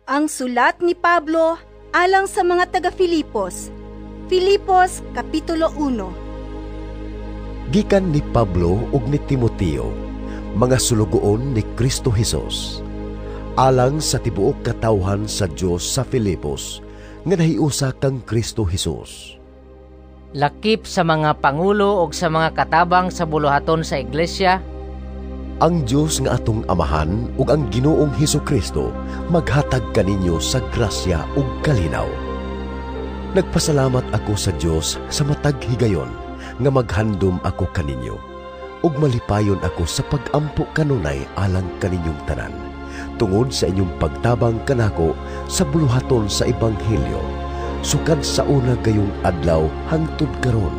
Ang sulat ni Pablo alang sa mga taga-Filipos. Filipos Kapitulo 1. Gikan ni Pablo ug ni Timoteo, mga sulugoon ni Kristo Hesus, alang sa tibuok katawhan sa Dios sa Filipos nga nahiusa kang Kristo Hesus. Lakip sa mga pangulo ug sa mga katabang sa buluhaton sa iglesia. Ang Dios nga atong Amahan ug ang Ginoong Hesukristo maghatag kaninyo sa grasya ug kalinaw. Nagpasalamat ako sa Dios sa matag higayon nga maghandom ako kaninyo, ug malipayon ako sa pag-ampo kanunay alang kaninyong tanan, tungod sa inyong pagtabang kanako sa buluhaton sa ebanghelyo, sukad sa una gayong adlaw hangtod karon.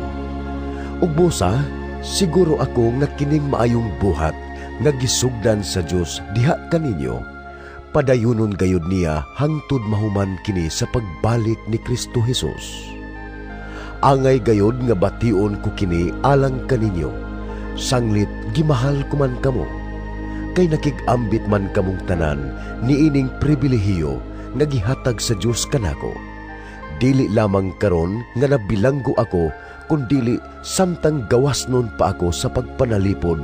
Ug busa, siguro ako nga kining maayong buhat nga gisugdan sa Dios diha kaninyo, padayunon gayud niya hangtod mahuman kini sa pagbalik ni Kristo Hesus. Angay gayud nga bation ko kini alang kaninyo, sanglit gimahal ko man kamo, kay nakig-ambit man kamong tanan niining pribilehiyo nga gihatag sa Dios kanako. Dili lamang karon nga nabilanggo ako, kundili samtang gawas nun pa ako sa pagpanalipod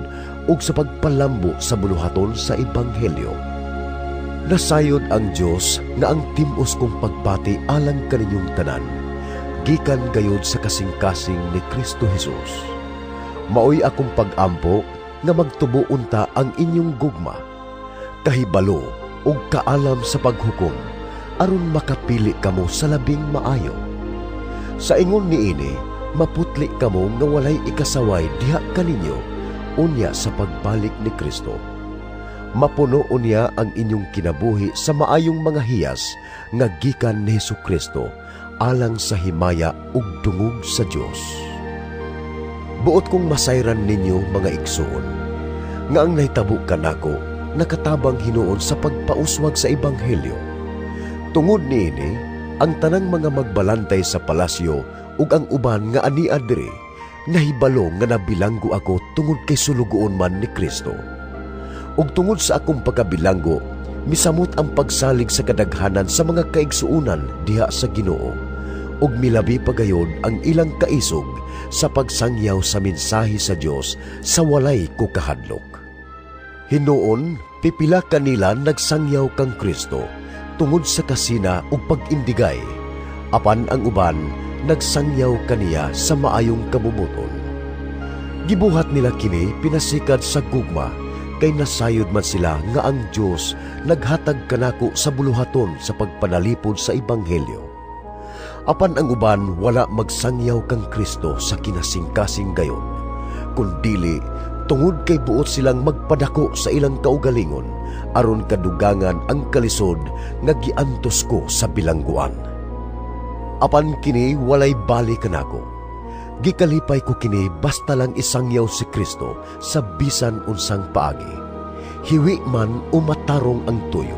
ug sa pagpalambo sa buluhaton sa ebanghelyo. Nasayod ang Dios nga ang tim-os kong pagbati alang kaninyong tanan, gikan gayod sa kasing-kasing ni Kristo Hesus. Maoy akong pag-ampo nga magtubo unta ang inyong gugma, kahibalo ug kaalam sa paghukom, aron makapili kamo sa labing maayo. Sa ingon niini, maputli kamo nga walay ikasaway diha kaninyo unya sa pagbalik ni Kristo. Mapuno unya ang inyong kinabuhi sa maayong mga hiyas nga gikan ni Hesukristo alang sa himaya ug dungog sa Dios. Buot kong masayran ninyo, mga igsoon, nga ang nahitabo kanako nakatabang hinuon sa pagpauswag sa ebanghelyo. Tungod niini, ang tanang mga magbalantay sa palasyo ug ang uban nga ania diri nahibalo nga nabilanggo ako tungod kay sulugoon man ni Kristo. Ug tungod sa akong pagkabilanggo, misamot ang pagsalig sa kadaghanan sa mga kaigsuonan diha sa Ginoo, ug milabi pagayod ang ilang kaisog sa pagsangyaw sa mensahe sa Dios sa walay ko kahadlok. Hinuon, pipila kanila nagsangyaw kang Kristo tungod sa kasina ug pag-indigay, apan ang uban nagsangyaw kaniya sa maayong kabumuton. Gibuhat nila kini pinasikad sa gugma, kay nasayod man sila nga ang Dios naghatag kanako sa buluhaton sa pagpanalipod sa ebanghelyo. Apan ang uban wala magsangyaw kang Kristo sa kinasingkasing gayon, kundili tungod kay buot silang magpadako sa ilang kaugalingon aron kadugangan ang kalisod nga giantos ko sa bilangguan. Apan kini walay bali kanako. Gikalipay ko kini basta lang isangyaw si Kristo sa bisan unsang paagi, hiwi man o matarong ang tuyo.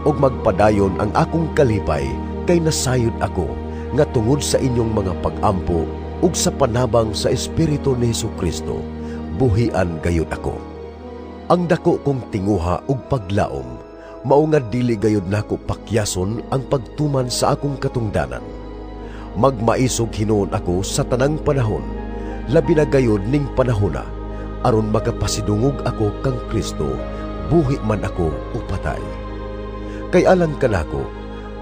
Og magpadayon ang akong kalipay kay nasayod ako nga tungod sa inyong mga pag-ampo ug sa panabang sa Espiritu ni Hesukristo, buhian gayud ako. Ang dako kong tinguha ug paglaom mao nga dili gayud nako pakyason ang pagtuman sa akong katungdanan. Magmaisog hinuon ako sa tanang panahon, labi na gayud ning panahona, aron makapasidungog ako kang Kristo, buhi man ako o patay. Kay alang kanako,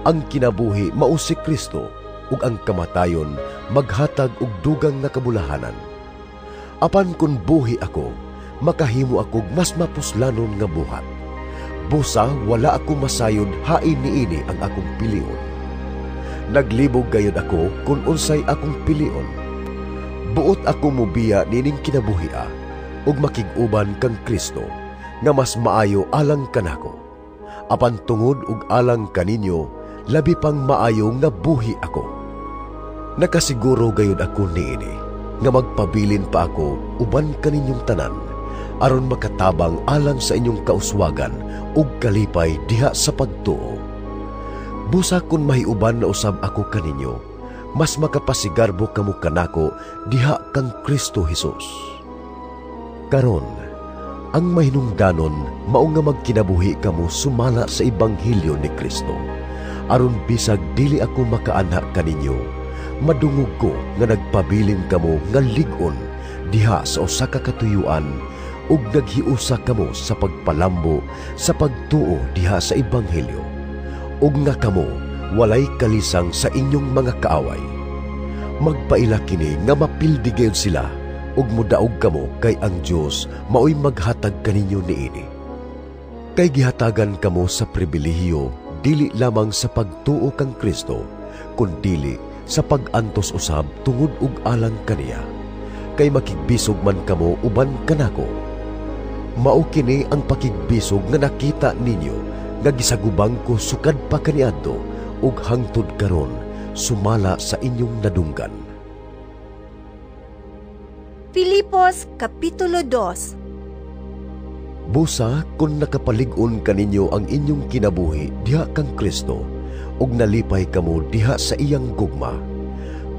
ang kinabuhi mao si Kristo, ug ang kamatayon maghatag og dugang nga kabulahanan. Apan kun buhi ako, makahimo akog mas mapuslanon nga buhat. Busa wala ako masayod hain niini ang akong pilion. Naglibog gayud ako kung unsay akong pilion. Buot ako mobiya nining kinabuhia ug makig-uban kang Kristo nga mas maayo alang kanako. Apan tungod ug alang kaninyo, labi pang maayo nga buhi ako. Nakasiguro gayud ako niini nga magpabilin pa ako uban kaninyong tanan, aron makatabang alang sa inyong kauswagan ug kalipay diha sa pagtuo. Busa kun mahiuban na usab ako kaninyo, mas makapasigarbo kamo kanako diha kang Kristo Hesus. Karon, Ang mahinungdanon mao nga magkinabuhi kamo sumala sa ebanghelyo ni Kristo. Aron bisag dili ako makaanha kaninyo, madungog ko nga nagpabilin kamo nga lig-on diha sa usa ka katuyuan ug naghiusa kamo sa pagpalambo sa pagtuo diha sa ebanghelyo, ug nga kamo walay kalisang sa inyong mga kaaway. Magpaila kini nga mapildi gayud sila ug mudaog kamo kay ang Dios maoy maghatag kaninyo niini. Kay gihatagan kamo sa pribilehiyo dili lamang sa pagtuo kang Kristo, kundili sa pag-antos usab tungod og alang kaniya. Kay makigbisog man kamo uban kanako. Mao kini ang pakigbisog nga nakita ninyo nga gisagubang ko sukad pa kaniadto ug hangtod karon sumala sa inyong nadunggan. Filipos Kapitulo 2. Busa kung nakapalig-on kaninyo ang inyong kinabuhi diha kang Kristo, ug nalipay kamo diha sa iyang gugma.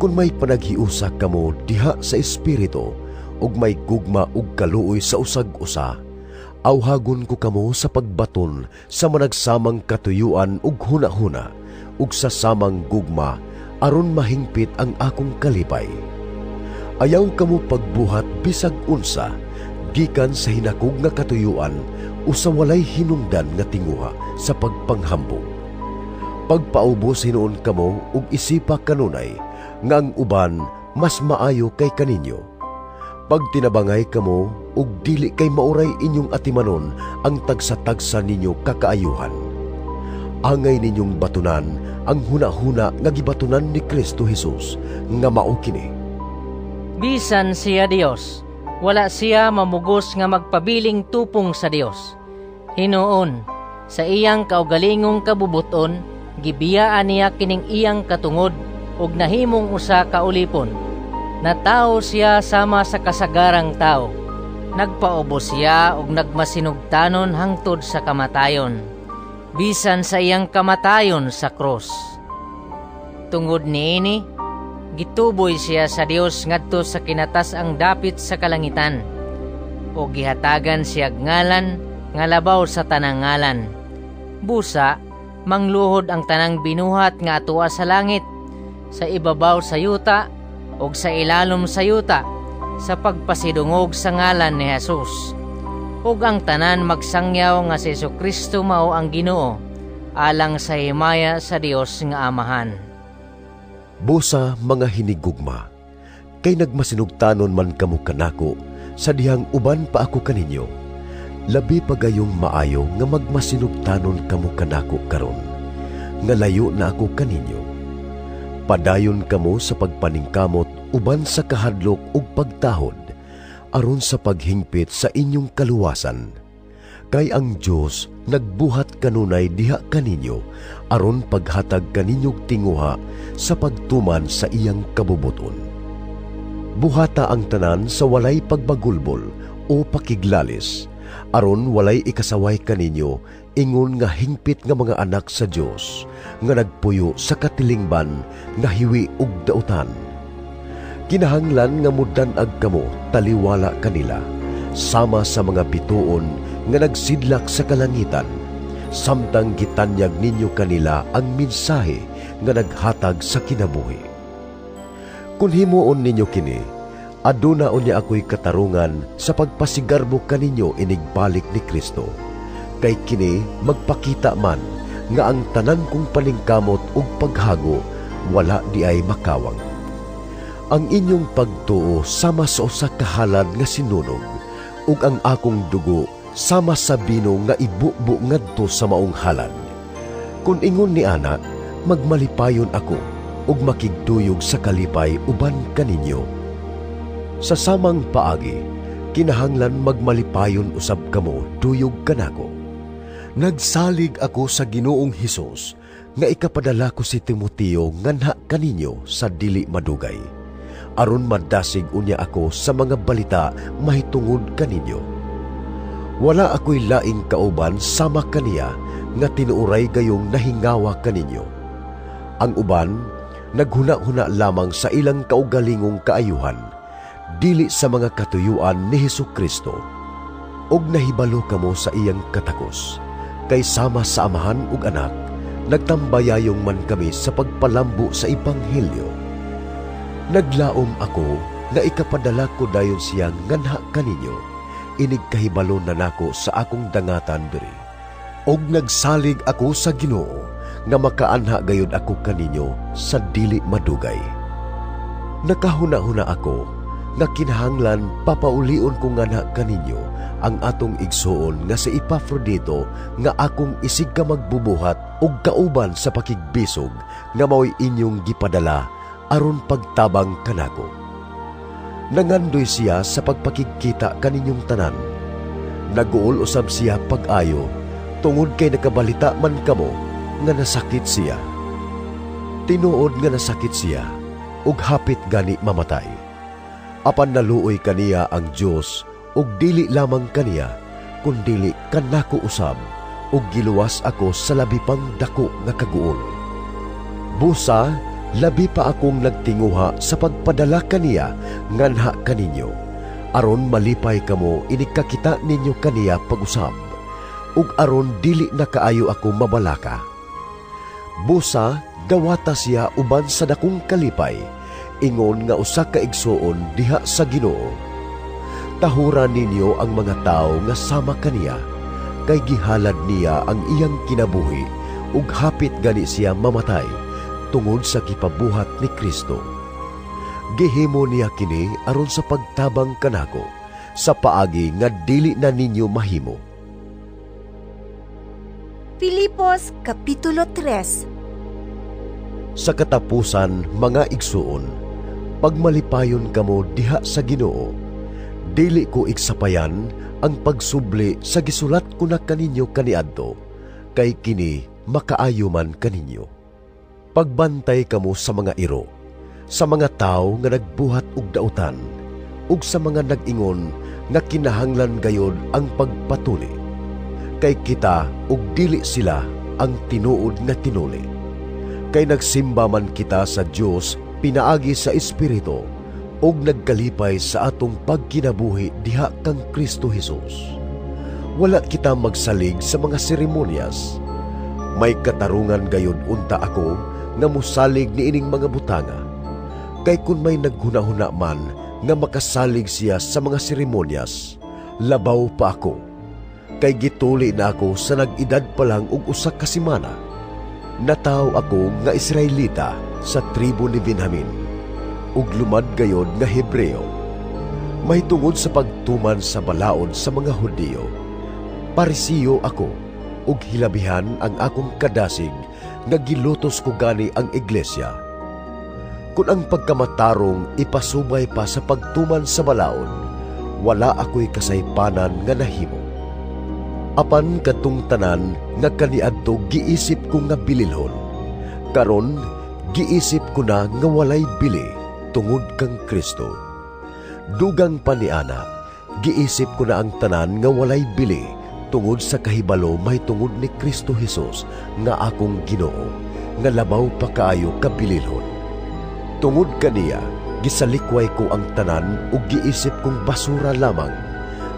Kung may panaghiusa kamo diha sa Espiritu, ug may gugma ug kaluoy sa usag-usa, awhagon ko kamo sa pagbaton sa managsamang katuyuan ug hunahuna, ug sa samang gugma, aron mahingpit ang akong kalipay. Ayaw kamo pagbuhat bisag unsa, gikan sa hinakog nga katuyuan o sa walay hinungdan nga tinguha sa pagpanghambog. Pagpaubos hinuon kamo ug isipa kanunay nga ang uban mas maayo kay kaninyo. Pagtinabangay kamo ug dili kay mauray inyong atimanon ang tagsa-tagsa ninyo kakaayuhan. Angay ninyong batunan ang hunahuna nga gibatunan ni Kristo Jesus nga mao kini. Bisan siya Dios, wala siya mamugos nga magpabiling tupong sa Dios. Hinuon, sa iyang kaugalingong kabubuton, gibiyaan niya kining iyang katungod ug nahimong usa ka ulipon. Natawo siya sama sa kasagarang tao. Nagpaubos siya ug nagmasinugtanon hangtod sa kamatayon, bisan sa iyang kamatayon sa krus. Tungod niini, gituboy siya sa Dios ngadto sa kinatas-ang dapit sa kalangitan, o gihatagan siya ngalan nga labaw sa tanang ngalan. Busa, mangluhod ang tanang binuhat nga atua sa langit, sa ibabaw sa yuta, ug sa ilalom sa yuta, sa pagpasidungog sa ngalan ni Jesus. Ug ang tanan magsangyaw nga si Jesucristo mao ang Ginoo, alang sa himaya sa Dios nga Amahan. Busa mga hinigugma, kay nagmasinugtanon man kamo kanako sa dihang uban pa ako kaninyo. Labi pa gayong maayo nga magmasinugtanon kamo kanako karon, nga layo na ako kaninyo. Padayon kamo sa pagpaningkamot uban sa kahadlok ug pagtahod, aron sa paghingpit sa inyong kaluwasan. Kay ang Dios nagbuhat kanunay diha kaninyo aron paghatag kaninyog tinguha sa pagtuman sa iyang kabubuton. Buhata ang tanan sa walay pagbagulbol o pakiglalis, aron walay ikasaway kaninyo ingon nga hingpit nga mga anak sa Dios nga nagpuyo sa katilingban nga hiwi ug dautan. Kinahanglan nga mudan-ag kamo taliwala kanila, sama sa mga bituon nga nagsidlak sa kalangitan, samtang gitanyag ninyo kanila ang mensahe nga naghatag sa kinabuhi. Kung himuon ninyo kini, aduna unya ako'y katarungan sa pagpasigarbo kaninyo inigbalik ni Kristo. Kay kini magpakita man nga ang tanan kong paningkamot ug paghago wala di ay makawang. Ang inyong pagtuo sama sa usa ka halad nga sinunog, ug ang akong dugo sama sa bino nga ibubo ngadto sa maong halad. Kun ingon ni ana, magmalipayon ako ug makigduyog sa kalipay uban kaninyo. Sa samang paagi, kinahanglan magmalipayon usab kamo duyog kanako. Nagsalig ako sa Ginoong Hesus nga ikapadala ko si Timoteo nganha kaninyo sa dili madugay, aron madasig unya ako sa mga balita mahitungod kaninyo. Wala ako'y laing kauban sama kaniya nga tinuoray gayong nahingawa kaninyo. Ang uban naghuna-huna lamang sa ilang kaugalingong kaayuhan, dili sa mga katuyuan ni Hesukristo. Ug nahibalo kamo sa iyang katakos, kay sama sa amahan ug anak, nagtambayayong man kami sa pagpalambo sa ebanghelyo. Naglaom ako nga ikapadala ko dayon siya nganha kaninyo, inig kahibalo na nako sa akong dangatan diri. Og nagsalig ako sa Ginoo nga makaanha gayud ako kaninyo sa dili madugay. Nakahuna-huna ako nga kinahanglan papaulion ko nganha kaninyo ang atong igsuon nga si Epafrodito nga akong isig ka magbubuhat ug kauban sa pakigbisog nga mao'y inyong gipadala aron pagtabang kanako. Nangandoy siya sa pagpakigkita kaninyong tanan. Naguol usab siya pag-ayo tungod kay nakabalita man kamo nga nasakit siya. Tinuod nga nasakit siya ug hapit gani mamatay. Apan naluoy kaniya ang Dios ug dili lamang kaniya kundili kanako usab ug giluwas ako sa labi pang dako nga kaguol. Busa labi pa akong nagtinguha sa pagpadala kaniya nganha kaninyo, aron malipay kamo inig kakita ninyo kaniya pag-usab, ug aron dili na kaayo ako mabalaka. Busa dawata siya uban sa dakong kalipay, ingon nga usa ka igsuon diha sa Ginoo. Tahura ninyo ang mga tawo nga sama kaniya, kay gihalad niya ang iyang kinabuhi ug hapit gani siya mamatay tungod sa gipabuhat ni Kristo. Gihimo niya kini aron sa pagtabang kanako sa paagi nga dili na ninyo mahimo. Filipos Kapitulo 3. Sa katapusan, mga igsuon, pagmalipayon kamo diha sa Ginoo. Dili ko igsapayan ang pagsubli sa gisulat ko na kaninyo kaniadto, kay kini makaayo man kaninyo. Pagbantay kamo sa mga iro, sa mga tawo nga nagbuhat og dautan, ug sa mga nag-ingon nga kinahanglan gayod ang pagpatuli. Kay kita ug dili sila ang tinuod nga tinuli. Kay nagsimba man kita sa Dios pinaagi sa Espiritu ug nagkalipay sa atong pagkinabuhi diha kang Kristo Hesus. Wala kita magsalig sa mga seremonyas. May katarungan gayod unta ako nga mosalig niining mga butanga. Kay kun may naghunahuna man nga makasalig siya sa mga seremonyas, labaw pa ako. Kay gituli na ako sa nag-edad pa lang og usa ka semana. Nataw ako nga Israelita sa tribo ni Benjamin, ug lumad gayod nga Hebreo. Mahitungod sa pagtuman sa balaod sa mga Hudiyo, Parisiyo ako, ug hilabihan ang akong kadasig nga gilutos ko gani ang iglesia. Kun ang pagkamatarong ipasubay pa sa pagtuman sa balaod, wala ako'y kasaypanan nga nahimo. Apan kadtong tanan nga kaniadto giisip ko nga bililhon, karon giisip ko na nga walay bili tungod kang Kristo. Dugang pa niana, giisip ko na ang tanan nga walay bili tungod sa kahibalo mahitungod ni Kristo Hesus nga akong Ginoo, nga labaw pa kaayo kabililhon. Tungod kaniya, gisalikway ko ang tanan ug giisip kong basura lamang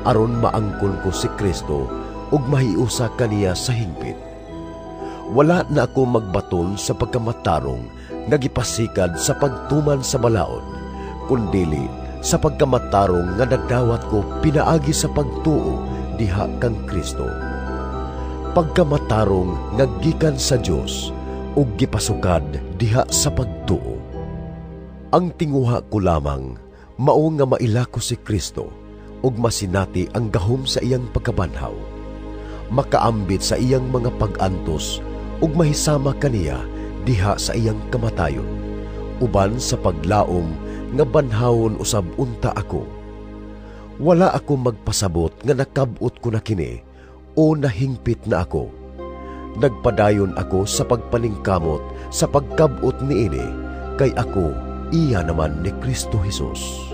aron maangkon ko si Kristo ug mahiusa kaniya sa hingpit. Wala na ako magbaton sa pagkamatarong nga gipasikad sa pagtuman sa balaod, kundili sa pagkamatarong nga nadawat ko pinaagi sa pagtuo diha kang Kristo. Pagkamatarong nga gikan sa Dios ug gipasukad diha sa pagtuo. Ang tinguha ko lamang mao nga maila ko si Kristo ug masinati ang gahom sa iyang pagkabanhaw, makaambit sa iyang mga pag-antos ug mahisama kaniya diha sa iyang kamatayon, uban sa paglaom nga banhawon usab unta ako. Wala ako magpasabot nga nakab-ot ko na kini o nahingpit na ako. Nagpadayon ako sa pagpaningkamot sa pagkab-ot niini, kay ako iya naman ni Kristo Hesus.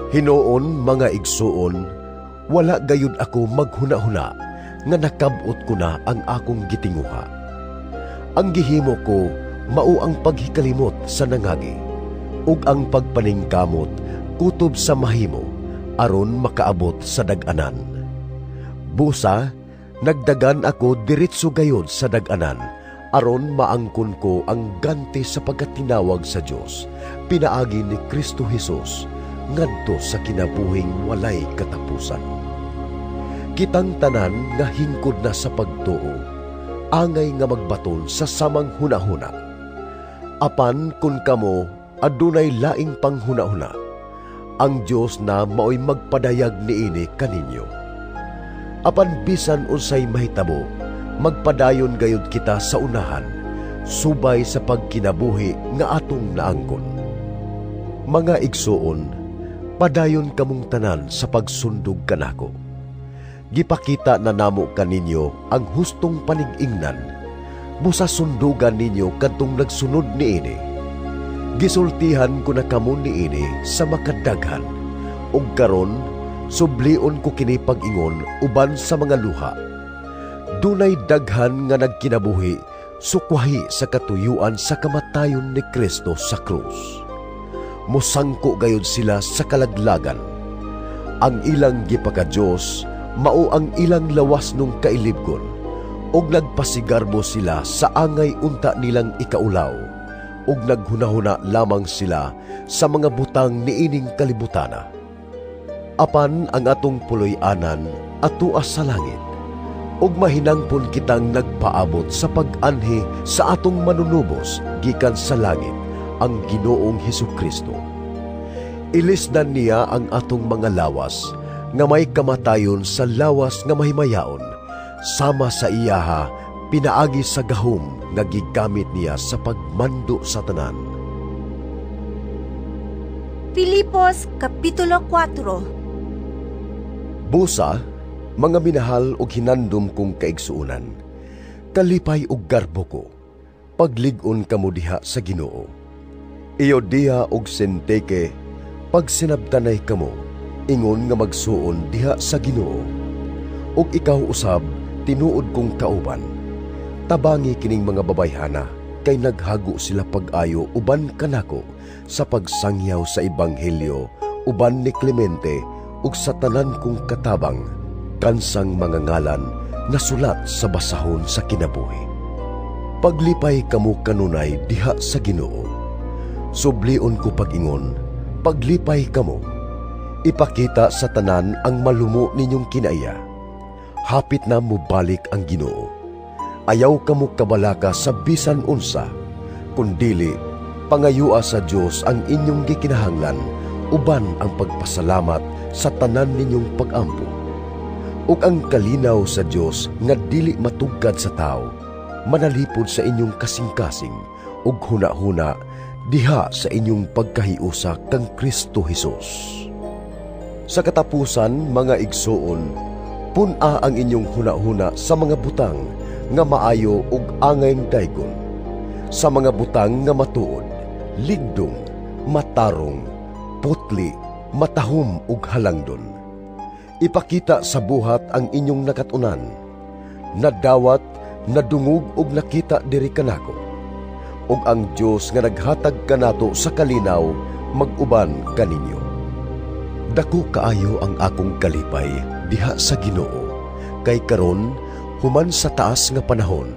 Hinuon, mga igsuon, wala gayud ako maghuna-huna nga nakab-ot ko na ang akong gitinguha. Ang gihimo ko mao ang paghikalimot sa nangagi ug ang pagpaningkamot kutob sa mahimo aron makaabot sa dag-anan. Busa, nagdagan ako diretso gayod sa dag-anan, aron maangkon ko ang ganti sa pagkatinawag sa Dios, pinaagi ni Kristo Jesus, ngadto sa kinabuhing walay katapusan. Kitang tanan nga hingkod na sa pagtuo, angay nga magbaton sa samang hunahuna. Apan kun kamo adunay laing panghunahuna, ang Dios na maoy magpadayag niini kaninyo. Apan bisan unsay mahitabo, magpadayon gayud kita sa unahan, subay sa pagkinabuhi nga atong naangkon. Mga igsuon, padayon kamong tanan sa pagsundog kanako. Gipakita na namo kaninyo ang hustong panig-ingnan, busa sundugan ninyo kadtong nagsunod niini. Gisultihan ko na kamo niini sa makadaghan, ug karon sublion ko kini pag-ingon uban sa mga luha. Dunay daghan nga nagkinabuhi sukwahi sa katuyuan sa kamatayon ni Kristo sa krus. Mosangko gayud sila sa kalaglagan. Ang ilang gipaka-Dios mao ang ilang lawas nung kailibgon, ug nagpasigarbo sila sa angay unta nilang ikaulaw, ug naghunahuna lamang sila sa mga butang niining kalibutana. Apan ang atong puloy-anan atoa sa langit, ug mahinangpon kitang nagpaabot sa pag-anhi sa atong manunubos gikan sa langit, ang Ginoong Hesukristo. Ilisdan niya ang atong mga lawas nga may kamatayon sa lawas nga mahimayaon, sama sa iyaha pinaagi sa gahom nga gigamit niya sa pagmando sa tanan. Filipos Kapitulo 4. Busa, mga minahal og hinandom kong kaigsuonan, kalipay og garbo ko, paglig-on kamo diha sa Ginoo. Iyo diha og Sintike, pagsinabtanay kamo, ingon nga magsuon diha sa Ginoo. Og ikaw usab, tinuod kong kauban. Tabangi kining mga babayhana, kay naghago sila pag-ayo uban kanako sa pagsangyaw sa ebanghelyo uban ni Clemente ug sa tanan kong katabang, kansang mga ngalan nasulat sa basahon sa kinabuhi. Paglipay kamo kanunay diha sa Ginoo. Sublion ko pag-ingon, paglipay kamo. Ipakita sa tanan ang malumo ninyong kinaiya. Hapit na mobalik ang Ginoo. Ayaw kamo kabalaka sa bisan unsa, kundili pangayua sa Dios ang inyong gikinahanglan uban ang pagpasalamat sa tanan ninyong pag-ampo. Ug ang kalinaw sa Dios nga dili matugkad sa tao, manalipod sa inyong kasing-kasing ug hunahuna diha sa inyong pagkahiusa kang Kristo Hesus. Sa katapusan, mga igsuon, pun-a ang inyong hunahuna sa mga butang nga maayo ug angayng daygon, sa mga butang nga matuod, ligdong, matarong, putli, matahom ug halangdon. Ipakita sa buhat ang inyong nakatunan, nadawat, nadungog ug nakita diri kanako. Ug ang Dios nga naghatag kanato sa kalinaw mag-uban kaninyo. Dako kaayo ang akong kalipay diha sa Ginoo, kay karon human sa taas nga panahon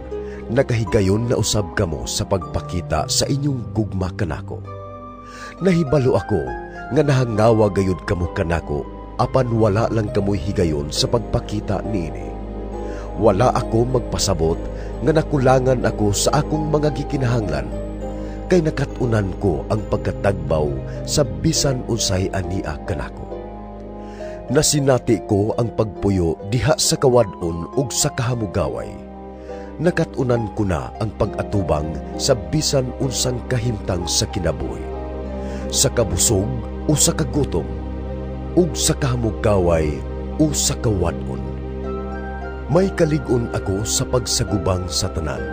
nakahigayon na usab kamo sa pagpakita sa inyong gugma kanako. Nahibalo ako nga nahangawa gayud kamo kanako, apan wala lang kamoy higayon sa pagpakita niini. Wala ako magpasabot nga nakulangan ako sa akong mga gikinahanglan, kay nakat-unan ko ang pagkatagbaw sa bisan unsay ania kanako. Nasinati ko ang pagpuyo diha sa kawad-on ug sa kahamugaway. Nakat-unan ko na ang pag-atubang sa bisan unsang kahimtang sa kinabuhi, sa kabusog o sa kagutom, ug sa kahamugaway o sa kawad-on. May kalig-on ako sa pagsagubang sa tanan,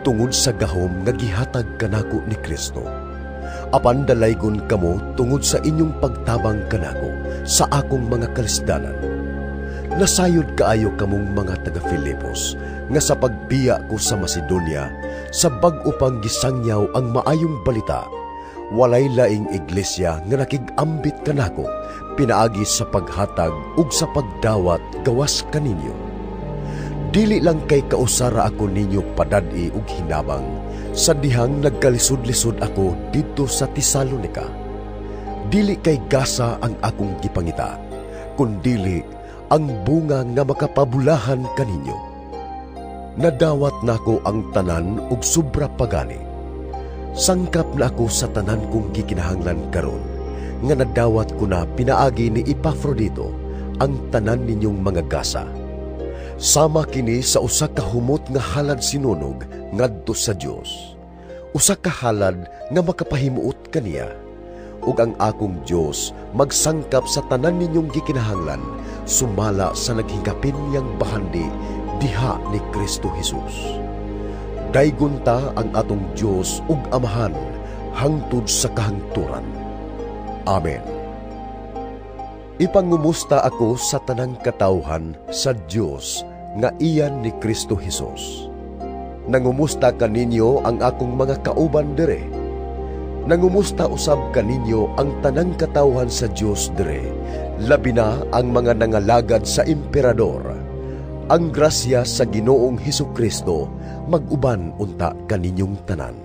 tungod sa gahom nga gihatag kanako ni Kristo. Apan dalaygon kamo tungod sa inyong pagtabang kanako sa akong mga kalisdanan. Nasayod kaayo kamong mga taga-Filipos nga sa pagbiya ko sa Macedonia, sa bag-o pang gisangyaw ang maayong balita, walay laing iglesia nga nakig-ambit kanako pinaagi sa paghatag ug sa pagdawat gawas kaninyo. Dili lang kay kausara ako ninyo padad-i og hinabang sa dihang nagkalisod-lisod ako didto sa Tesalonica. Dili kay gasa ang akong gipangita, kundili ang bunga nga makapabulahan kaninyo. Nadawat nako ang tanan ug sobra pagani. Sangkap na ako sa tanan kong gikinahanglan karon, nga nadawat ko na pinaagi ni Epafrodito ang tanan ninyong mga gasa. Sama kini sa usa ka humot nga halad sinunog ngadto sa Dios. Usa ka halad nga makapahimuot kaniya. Ug ang akong Dios magsangkap sa tanan ninyong gikinahanglan sumala sa naghingapin niyang bahandi diha ni Kristo Jesus. Daygon ta ang atong Dios ug Amahan hangtod sa kahangturan. Amen. Ipangumusta ako sa tanang katawhan sa Dios nga iyan ni Kristo Jesus. Nangumusta kaninyo ang akong mga kauban dire. Nangumusta usab kaninyo ang tanang katawhan sa Dios dire, labi na ang mga nangalagad sa emperador. Ang grasya sa Ginoong Hesus Kristo mag-uban unta kaninyong tanan.